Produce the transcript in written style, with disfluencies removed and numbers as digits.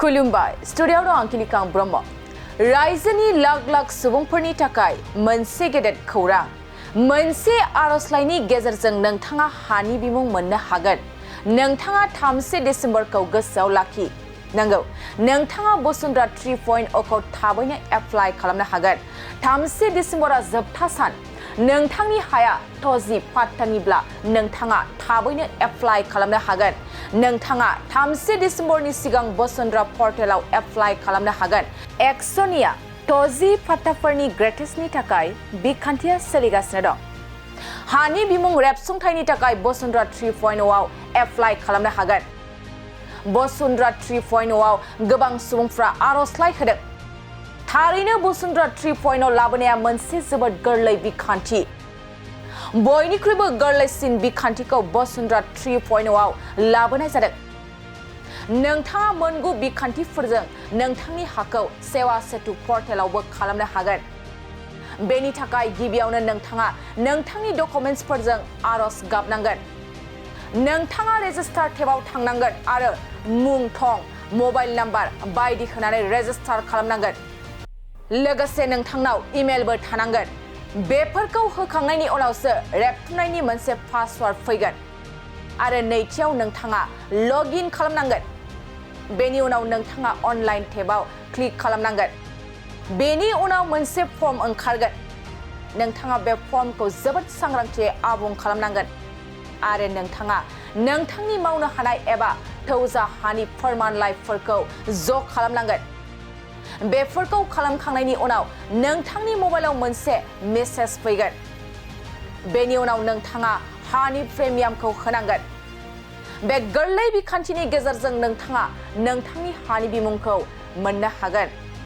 खुलुमबाय स्टुडियाव दं आंखिनि कां ब्रह्म रायजोनि लाख लाख सुबुंफोरनि थाखाय मोनसे गेदेर खौरां मोनसे आरजलाइनि गेजेरजों नोंथाङा हानि बिमुं मोननो हागोन नोंथाङा 3 डिसेम्बरखौ गोसोआव लाखि नंगौ नोंथाङा बसुन्धरा 3.0 खौ थाबैनो एप्लाइ खालामनो हागोन 3 डिसेम्बरा जोबथा सान नोंथांनि हाया ट'जि पाट्टानिब्ला नोंथाङा थाबैनो एप्लाइ खालामनो हागोन नोंथाङा 3 डिसेम्बरनि सिगां बसुन्धरा पर्टेलाव एप्लाइ खालामनो हागोन एक्सनिया ट'जि पाट्टाफोरनि ग्रेटिसनि थाखाय बिखान्थिया सोलिगासिनो दं हानि बिमुं रेबसुंथायनि थाखाय बसुन्धरा 3.0 आव एप्लाइ खालामनो हागोन बसुन्धरा 3.0 आव गोबां सुबुंफ्रा आरजलाइ होदों थारैनो बसुन्धरा 3.0 लाबोनाया मोनसे जोबोद गोरलै बिखान्थि बयनिख्रुइबो गोरलैसिन बिखान्थिखौ बसुन्धरा 3.0 आव लाबोनाय जादों नोंथाङा मोनगु बिखान्थिफोरजों नोंथांनि हाखौ सेवा सेतु पर्टेलावबो खालामनो हागोन बेनि थाखाय गिबियावनो नोंथाङा नोंथांनि डकुमेन्ट्सफोरजों आरज गाबनांगोन नोंथाङा रेजिस्टार टेबाव थांनांगोन आरो मुं थं मबाइल नाम्बार बायदि होनानै रेजिस्टार खालामनांगोन लोगोसे नोंथांनाव इमेलबो थानांगोन बेफोरखौ होखांनायनि उनावसो रेबथुमनायनि मोनसे पासवार्ड फैगोन आरो नैथियाव नोंथाङा लगइन खालामनांगोन बेनि उनाव नोंथाङा अनलाइन टेबाव क्लिक खालामनांगोन बेनि उनाव मोनसे फर्म ओंखारगोन नोंथाङा बे फर्मखौ जोबोद सांग्रांथियै आबुं खालामनांगोन आरो नोंथाङा नोंथांनि मावनो हानाय एबा थौजा हानि फोरमानलाइफोरखौ ज' खालामनांगोन बेफोरखौ खालामखांनायनि उनाव नोंथांनि मबाइलाव मोनसे मेसेज फैगोन बेनि उनाव नोंथाङा हानि प्रिमियामखौ होनांगोन बे गोरलै बिखान्थिनि गेजेरजों नोंथाङा नोंथांनि हानि बिमुंखौ मोननो हागोन